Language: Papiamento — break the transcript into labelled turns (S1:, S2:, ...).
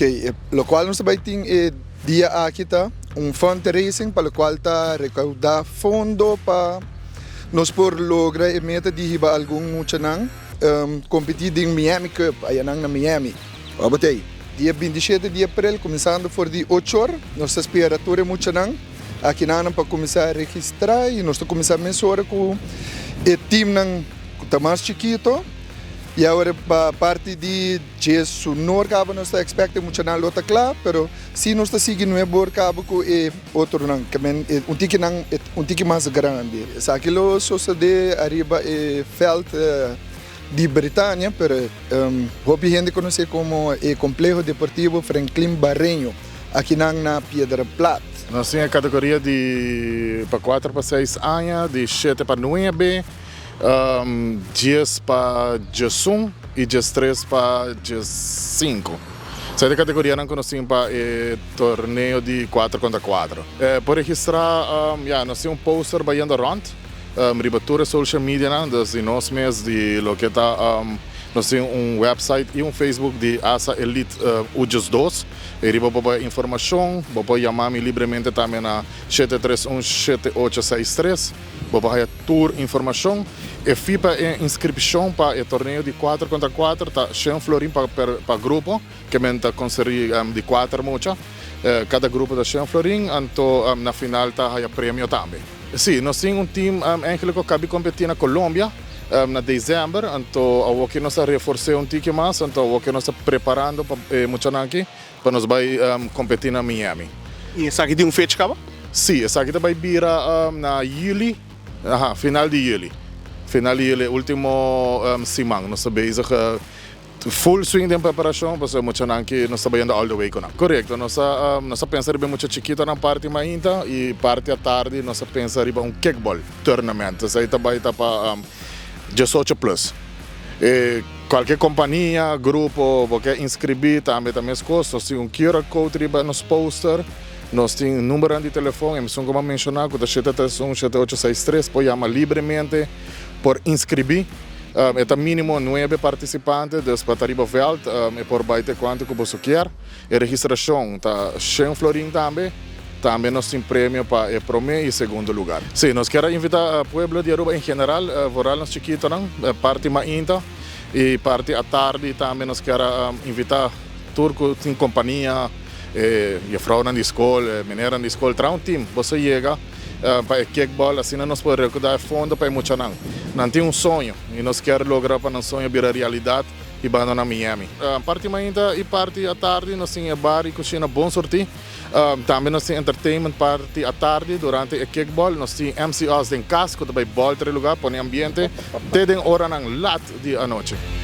S1: Ok, locual nos ta bay tin e dia aki ta un fundraising pa locual ta recauda fondo pa nos por logra e meta di hiba algun muchanan competi den Miami Cup ayanan na Miami. Abatey, dia 27 di april cuminsando for di ocho or nos ta spera tur e muchanan akinanan pa cuminsa registra y nos ta cuminsa mesora cu e teamnan cu ta mas chikito y awor pa parti di Dje su nor caba nos ta expect e muchanan lo ta cla, pero si nos ta sigui nuebe or caba cu e otronan, ke men e un tiki nan un tiki mas grandi. Esaki lo sosode ariba e veld di Britania, pero hopi hende conoce como e Compleho Deportivo Franklin Barreño, akinan na Piedra Plat.
S2: Nos tin e categoria di pa cuater pa seis aña, di shete pa nuebe. Dies pa diesun i diestres pa diesinku. Esei ta e kategorianan ku nos tin pa e torneo di kuater kontra kuater. Por registrá, ya, nos tin un poster bayendo rònt riba tur e social medianan, dus di nos mes, di loke ta, nos tin un website i un Facebook di asa Elite U 12. I riba bo por informashon, bo por yama mi libremente tambe na 731 7863. Bo por haya tur informashon. E fee pa e inskripshon pa e torneo di kuater kontra kuater ta shen florin pa pa grupo, ke men ta konserí di kuater mucha. Kada grupo ta shen florin, anto na final ta haya premio tambe. Sí, nos tin un team eigenlijk ku a kabi kompetí na Colombia na desèmber, anto awoki nos a refors'é un tiki mas, anto awoki nos ta preparando pa e muchanan aki. Pa nos bai kompetí na Miami.
S3: I esaki tin un fecha kaba?
S2: Sí, esaki ta bai bira na yüli, aha, final di yüli. Final di yüli, e último siman. Nos ta bezig full swing den preparashon pasobra muchanan ki nos ta bayendo all the way ku nan. Korekto, nos a nos a pensa riba e mucha chikitonan parti mainta i parti atardi nos a pensa riba un kickball tournament. Esei ta bai ta pa diesocho plus. E kualke kompania, grupo bo ke inskribí tambe ta meskos. Nos tin un QR code riba nos poster. Nos tin numbernan di telefon, e mesun ku bo a menshoná ku ta 731 7863 por yama libremente por inskribí. E ta mínimo nuebe partisipante, dus pa ta riba vèlt e por bai te kuantu ku boso kier. E registrashon ta shen florin tambe. Tambe nos tin premio pa e prome y segundo lugar. Sí, nos kier a invita pueblo di Aruba en general, vooral nos chikitonan, parti mainta y parti atardi tambe nos kier a invita tur cu tin compania, e juffrouwnan di school, e meneernan di school, traha un team, boso yega pa e kickball, asina nos por recuda e fondo pa e muchanan. Nan tin un soño y nos kier logra pa nan soño bira realidad. Y banda na Miami. Parti mainta y parti atardi nos tin e bar y cushina bon surti. Tambe nos tin entertainment parti atardi durante e kickball. Nos tin MC Oz den cas cu ta bay bolter e lugar, pone ambiente te den oranan lat di anochi.